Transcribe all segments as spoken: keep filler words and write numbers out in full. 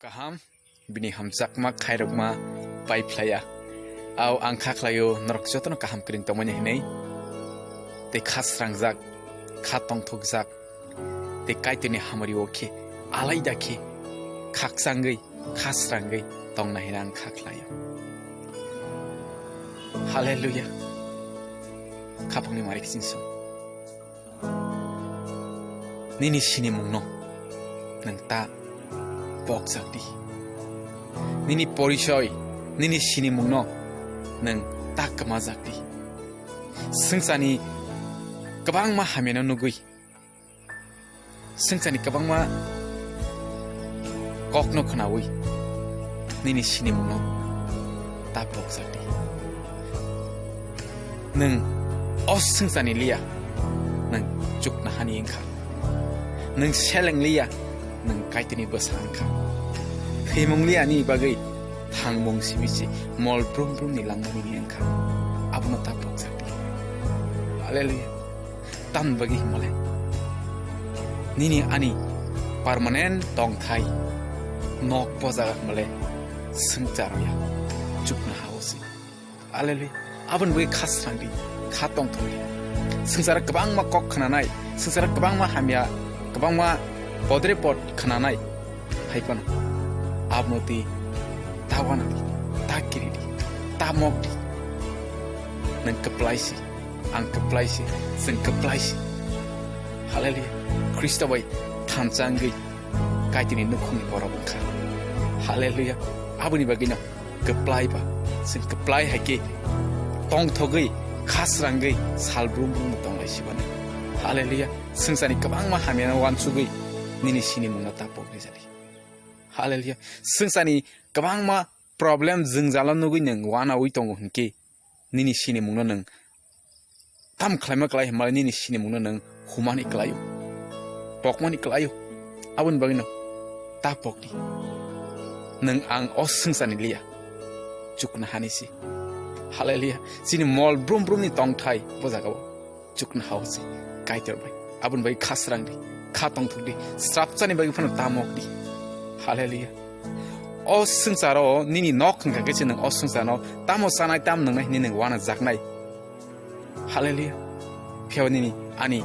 Kaham, bini hamjakma khairokma pai phlaiya. Ao ang kha khlaio norok jotono kaham kwrwng tongmani hinwi. Tei kha srangjak, kha tongthokjak, tei Kaitorni hamari o khe alaida khe khakchangwi, kha srangwi tongna hinwi ang kha khlaio. Hallelujah. Khapangni mari kiching song. Nini sinimungno nwng ta pokjak di. Nini porisoy, nini sinimungno nwng ta kwmajak di. Swngcharni kwbangma hamyano nugwi, swngcharni kwbangma kokno khnaui nini sinimungno ta pokjak di. Nwng o swngcharni liya, nwng chuknohani wngkha. Nwng seleng liya, nwng Kaitorni bwsa wngkha. Thwimung liya ani bagwi thangmung simi se mol brum brumni langmani wngkha. Abono ta pokjak di. Hallelujah. Tamni bagwi himale nini ani permanent tongthai nok bo jaga himale swngchar ya chuknoha o se. Hallelujah. Aboni bagwi kha srang di, kha tongthok di. Swngcharo kwbangma kok khnanai, swngcharo kwbangma hamya, kwbangma podre pod khnanai. Hai phano abono twi ta uana di, ta kiri di, ta mok di. Nwng kwplai se, ang kwplai se, chwng kwplai se. Hallelujah. Khristo bai thansa wngwi Kaitorni nukhungni borok wngkha. Hallelujah. Aboni bagwino kwplai ba, chwng kwplai hai khe tongthogwi, kha srangwi, sal brum brum tonglai sibani. Hallelujah. Swngcharni kwbangma hamyano uansugwi nini sinimungno ta pokni jani. Hallelujah. Swngcharni kwbangma problem jwngjalo nugwi nwng uanaui tongo hinkhe nini sinimungno nwng tam khlaima kwlai hwnba nini sinimungno nwng humani kwlaio, pokmani kwlaio. Aboni bagwino ta pokdi. Nwng ang o swngcharni liya, chuknohani se. Hallelujah. Chini mol brum brumni tongthai bo jagao chuknoha o se Kaitor bai. Aboni bai kha srang di, kha tongthok di, srapchani bai phano ta mok di. Hallelujah. O swngcharo nini nok hwnkha khe se nwng o swngcharno tamo chanai, tam nwngnai hinwi nwng uanajaknai. Hallelujah. Phiya nini ani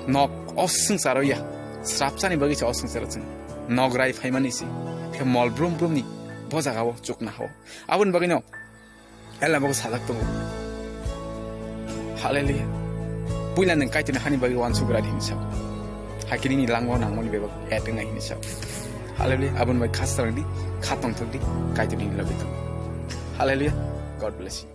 nok o swngcharo ya, srapchani bagwi se o swngcharo chwng nok rai phaimani se. Phiya mol brum brumni bo jagao chuknoha o. Aboni bagwino Ela bo sajak tongo. Hallelujah. Puila nwng Kaitorni hani bagwi uansuk gra di hinwi sa. Hakhe nini langmao nangmani bebak et wngnai hinwi sa. Hallelujah. Aboni bai kha srang di, kha tongthok di, Kaitor nini logi tongo. Hallelujah. God bless you.